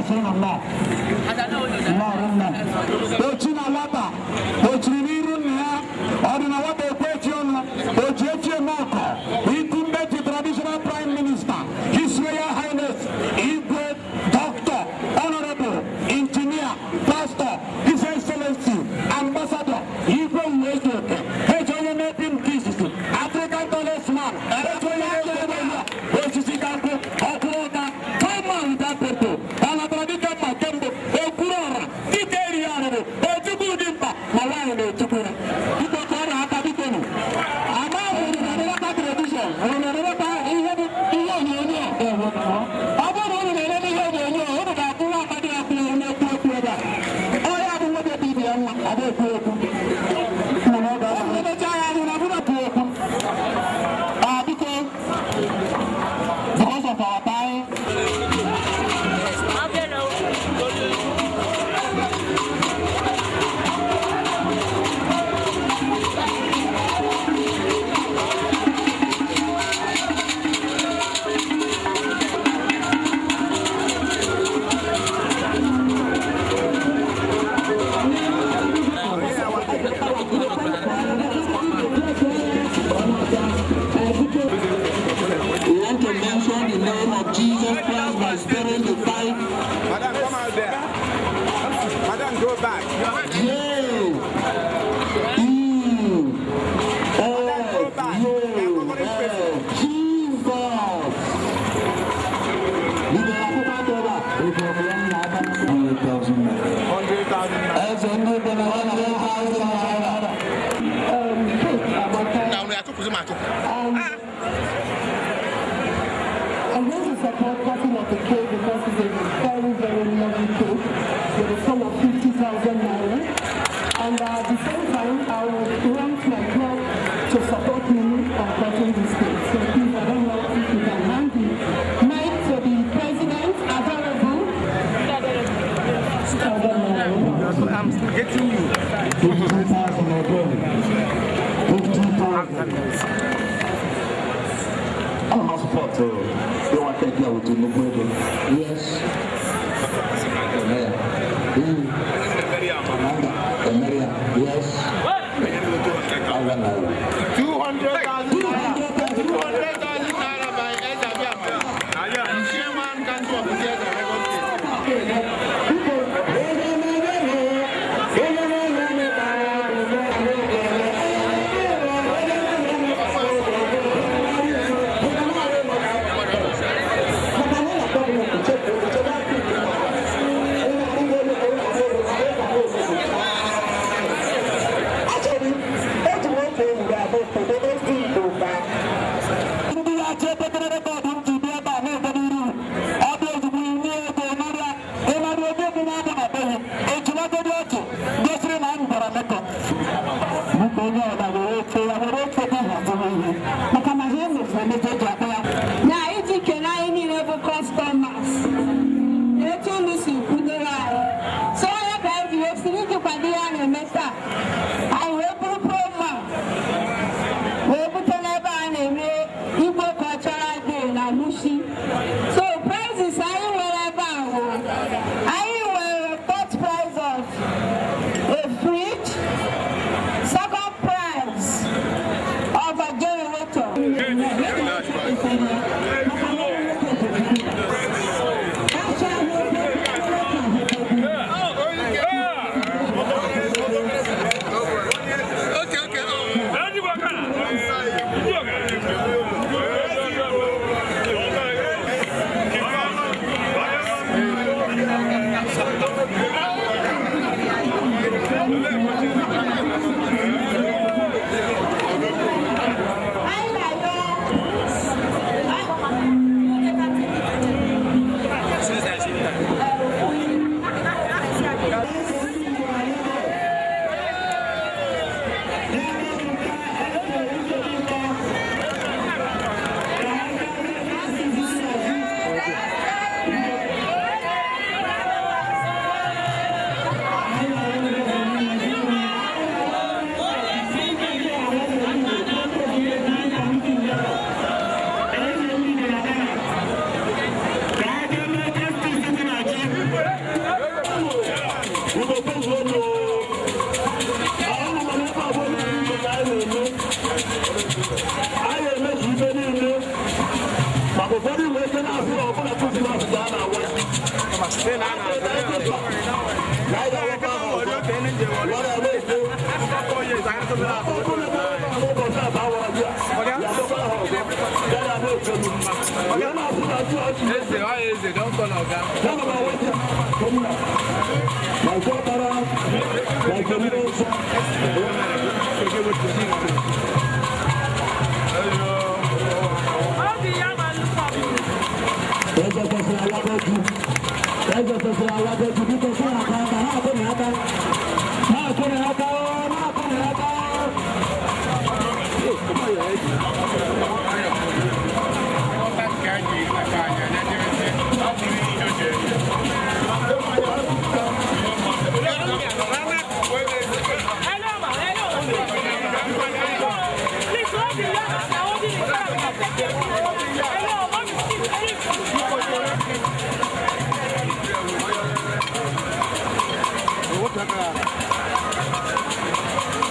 Asị ụnụ nnọọ. Nnọọ rinne. Ochi na nwata, ochiri n'iru nna ya, ọ dị na nwata ekwe echi ọnụ, oji echi eme ọkọ, incumbent traditional prime minister, His Royal Highness, Igwe Doctor, Honorable, Engineer, Pastor, His Excellency, Ambassador, Igwe Uwezuoke, eji onye na-ebi nke izizi, African tallest man, eji onye na-ebi ya, osisi ka nkụ, ọkwụrụ ụka, tall without purple, ọ natara dịka mma kemgbe, okwuru ọra, dịka eri ya arịrị, ojukwu dị mkpa, ma nwaanyị na-echukwu ya. Biko ka ọ na-aka biko nụ. Ama hụrụ na nleta television, hụrụ na nleta ihe ihe onyonyo. Ọ bụrụ na unu na-elele ihe onyonyo, unu ga-akwụ nwa amadi akwụ na-ekwu okwu ebe a. Ọ ya bụ nwoke dị ibe ya nwa, ọ bụ ekwu okwu. Mana ọ ga-abụ emechaa ya ahụ na bụrụ ekwu okwu. Ah, biko, because of our time. We want to mention the name of Jesus Christ by sparing the five. Madam, come out there. Madam, go back. J E Madam, go back. F They are U covering faces. L Jesus. 100,000 naira. 100,000 naira. Eze ndị Igbo na 100,000 naira. Cake, Amaka. Now, we are talking to I'm going to support cutting of the cake because it's a very, very lovely cake with a sum of 50,000 naira. And at the same time, I would want my club to support me on cutting this cake. So please, I don't know if you can hand the mic to the president, Adorable. I'm getting you. 50,000 again. 50,000. I'm not support they want to take care with nnukwu ego. Yes. Eme ya. Commander, Emeria. Yes. Thousand naira. 200,000 naira. 200,000 naira by Eze Abiama. Chairman, Council of the of Lagos State. Ụfọdụ nwere ike na-asị na ọbụla Krismas ka a na-awa. Na anyị ga-awakwa ha ọzọ. Wara ya na-ekwu. Ọkụ na-ebe n'ụbọchị a bụ awara ji a. Ya dọkwa ha ọzọ. Ya na na-ekwu. Ya na-asị na ji ọchị. Eze, why Eze? Don't call Oga. Ya na ma weta. Ma nke ọkpara, ma nke mmiri nsọ. Eze kwesịrị awabeju. Eze kwesịrị awabeju. Biko sị ha aka aka, ha akụ na aka. Ha akụ na aka, ha akụ na aka.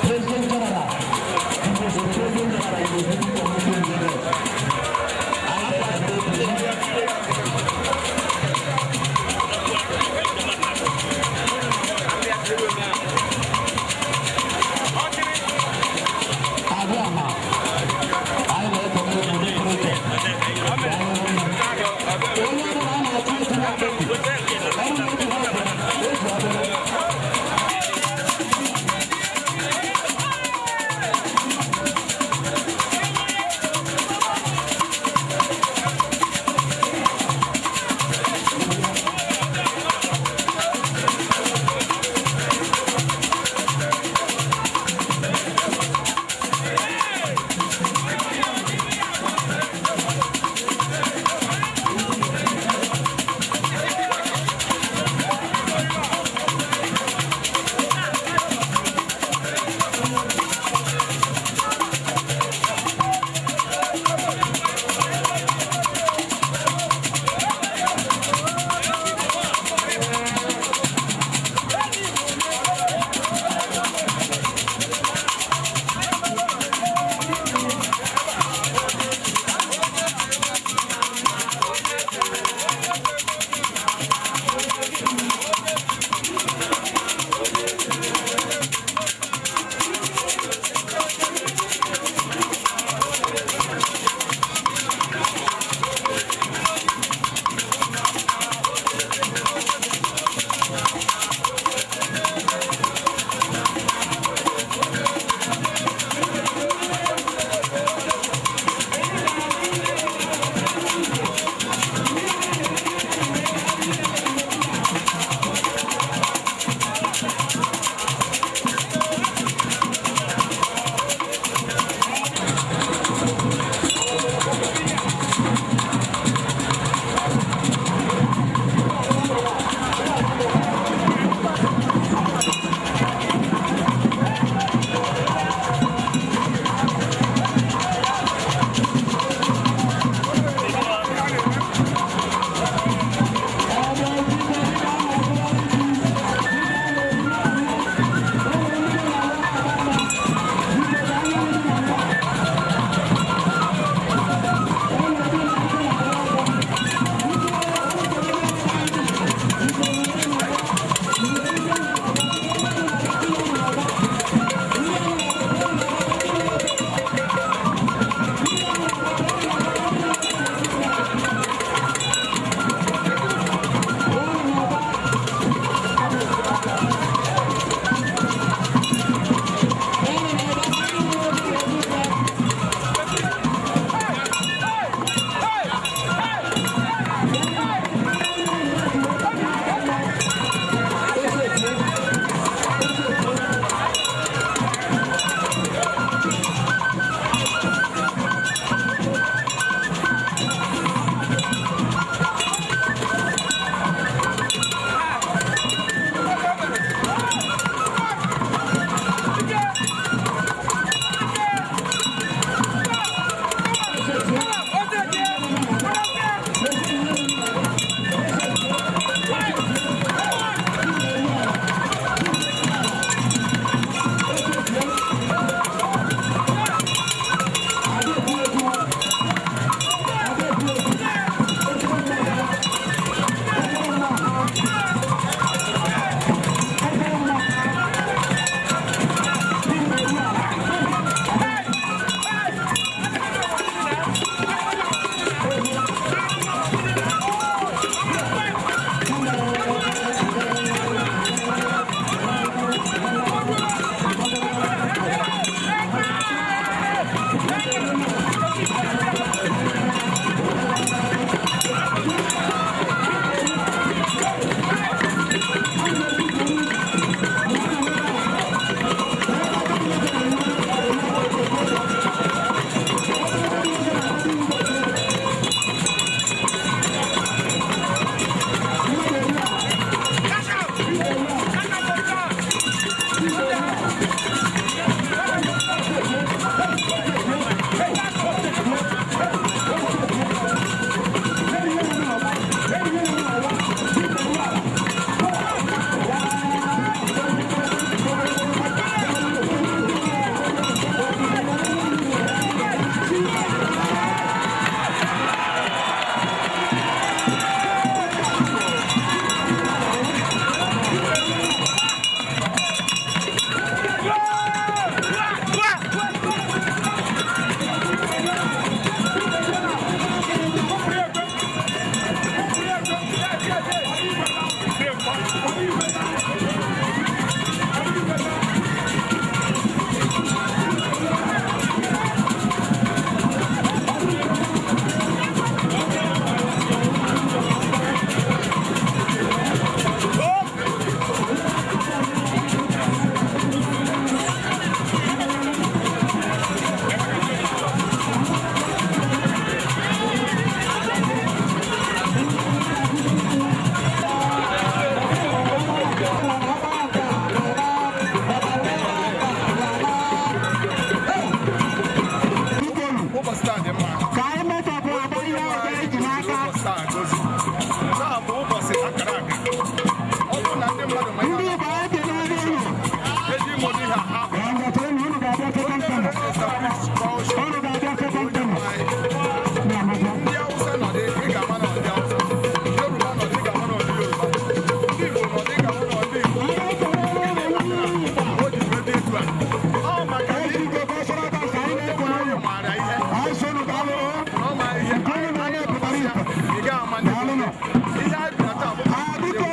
President General. President General. Abịama, anyị na-ekele ụdị pụrụ iche. Onye ọbụla a na-achọ ịtụ na-akpọku, ọrụ na-eji ha ọbụla, eji ọbụla. Ụbọchị taa dị mma. Ka anyị mechapụ agba ihe ọzọ anyị ji n'aka. Ụbọchị taa gozi. Taa bụ ụbọchị akara aka. Ọ bụrụ na ndị mmadụ ma ihe Ndị Igbo, anyị kelere unu. eji ime ụdị ihe a ha bụ. Ngọtara na unu ga-abịa second term. Unu ga-abịa second term. Ndị Hausa nọ dị, ị ga-ama na ọ dị Hausa. Yoruba nọ dị, ị ga-ama na ọ dị Yoruba. Ndị Igbo nọ dị, ị ga-ama na ọ dị Igbo. Anyị ekelere unu ndị Igbo. O ji wee dị etu a. Ọ maka na Eji Igbo Cultural Dance, anyị na-ekele anyị unu. maara ihe. Anyị sị unu daalụ. Na ọ ma ihe. Nke unu na-anya pụtara ife. Ị ga-ama ndị Daalụ nụ. ihe anyị bịara taa bụ Ah, biko,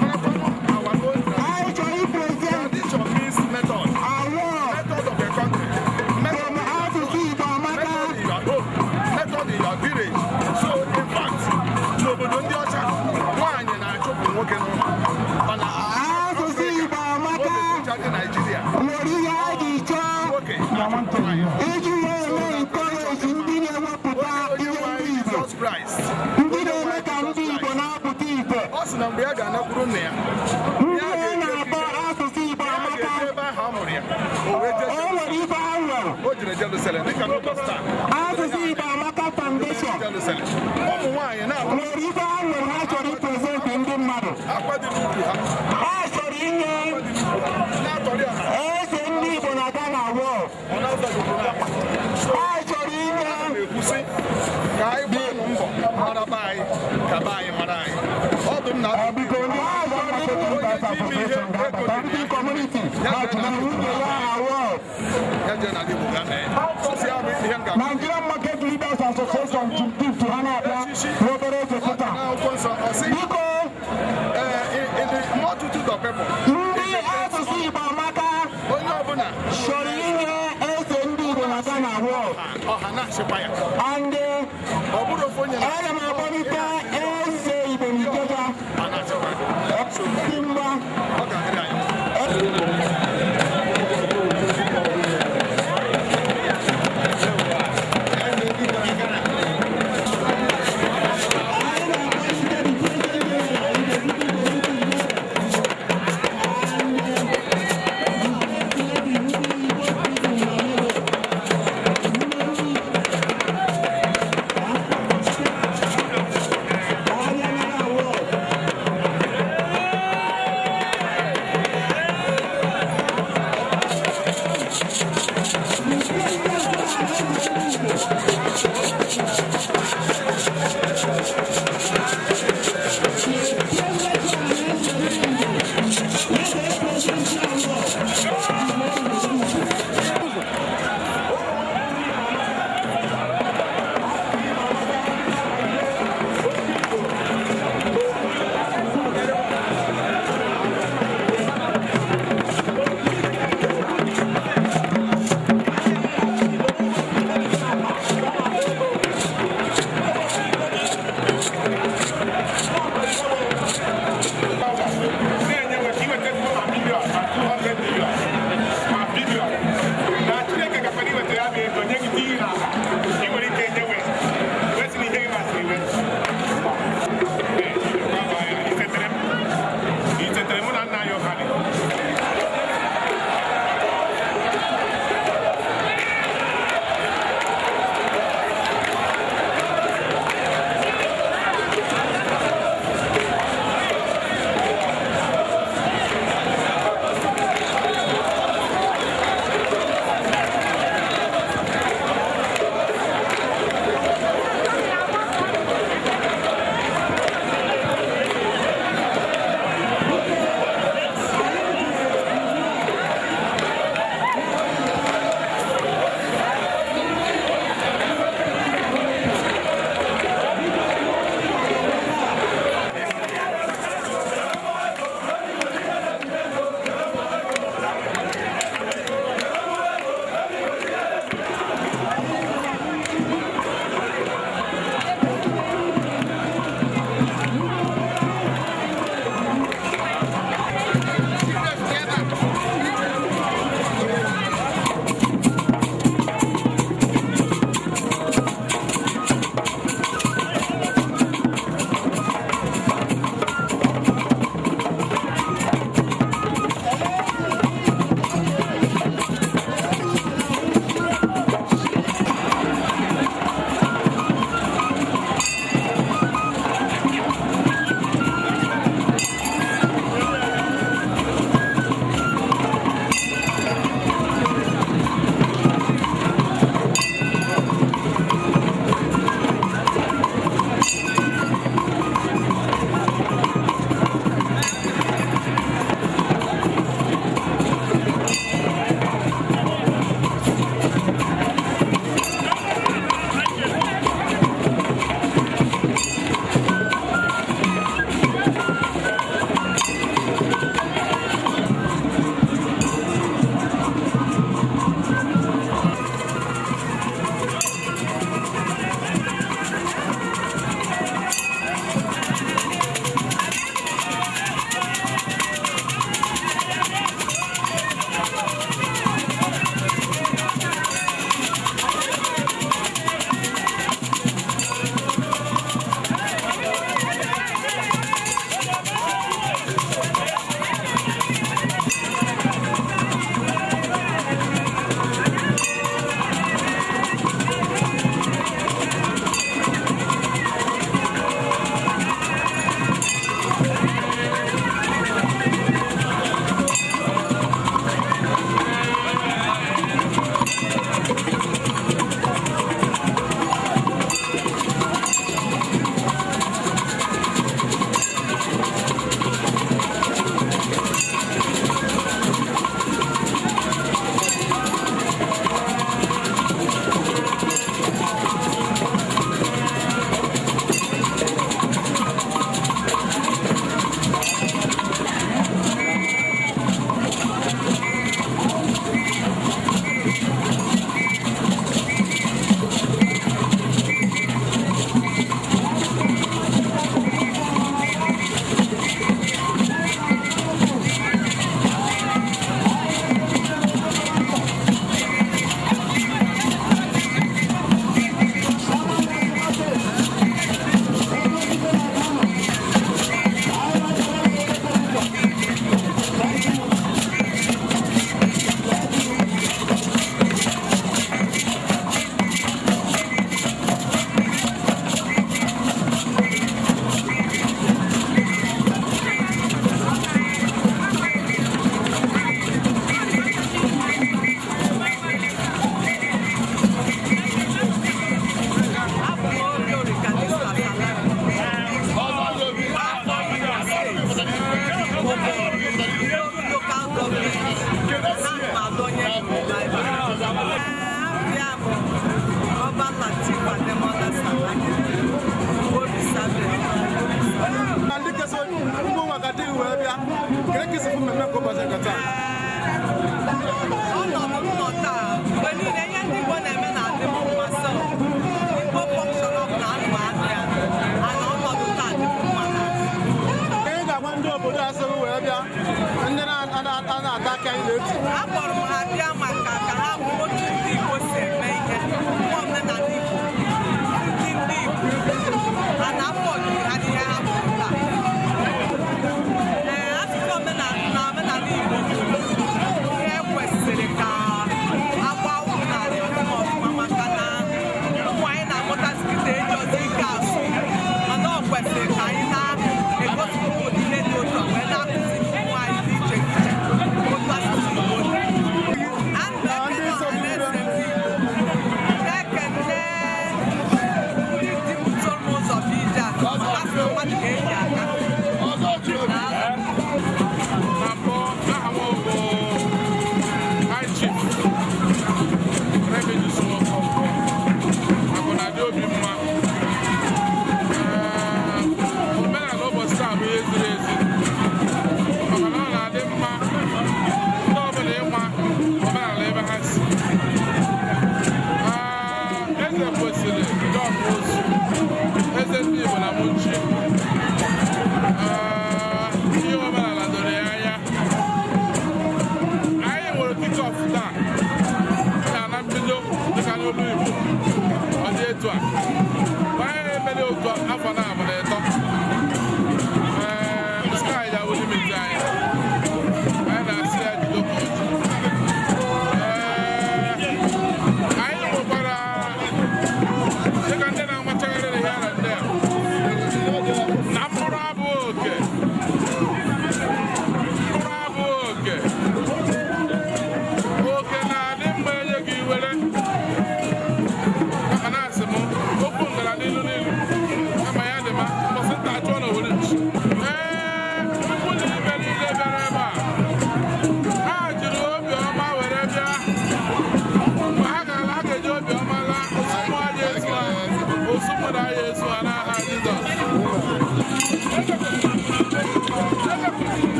marakwanụ our own anyị chọrọ ipresent tradition means method. award Method of a country. Method from Asụsụ Igbo Amaka. method in your home, method in your village. So in fact, n'obodo ndị ọcha, nwaanyị na-achụpụ nwoke n'ụlọ. Mana Asụsụ Igbo Amaka oge ọcha dị Naịjirịa, nwere ihe a ji chọọ nwoke na-achụpụ nwaanyị. iji wee mee encourage ndị na-ewepụta Onye ihe nwe ndị anyị Igbo, Jizọs Kraịst, ndị na-eme ka ndị Igbo na-apụta ìfè, ọ sị na mgbe ya ga-anakwuru nna ya, ndị a na-akpọ Asụsụ Igbo ya Amaka. ga-eje ebe ahụ a mụrụ ya. O wee jee O nwere ife ha nwere. O jere Jerusalem dịka n'ụbọchị taa. Asụsụ Igbo Amaka Foundation Jerusalem. Ụmụ nwaanyị na-akwa nwere ife ha nwere ha chọrọ ipresent ndị mmadụ. akwa dị n'ukwu ha, Ha chọrọ inye na-atọrị ọha, eze ndị Igbo na Ghana award. ọ na-azọgoro n'akwa. Ha chọrọ inye Na-ekwusị ka anyị gbanụ mbọ mara be anyị ka be anyị mara anyị ọdụ m na Biko, ndị Market Leaders Association ga-abata, ndị community ha chọrọ inye ya award. Ya jee n'ala Igbo gaa mee sisi ya bụ ihe m ga Nigerian Market Leaders Association chief ha na-abịa n'obere oge kịta. N'akwụkwọ nsọ ọ sị, Biko, ee, in the multitude of people, ndị Asụsụ Igbo Amaka onye ọbụla chọrọ inye eze ndị Igbo na Ghana award. Ọha na-achịkwa ya. And Ọ bụrụ ofu onye na aga m akpọlite eze Igbo n'Ikeja ọ na-achịkwa ya. So dị mma. Ọ ga-adịrị anyị mma. Award. Ezekwesili John Nwosu.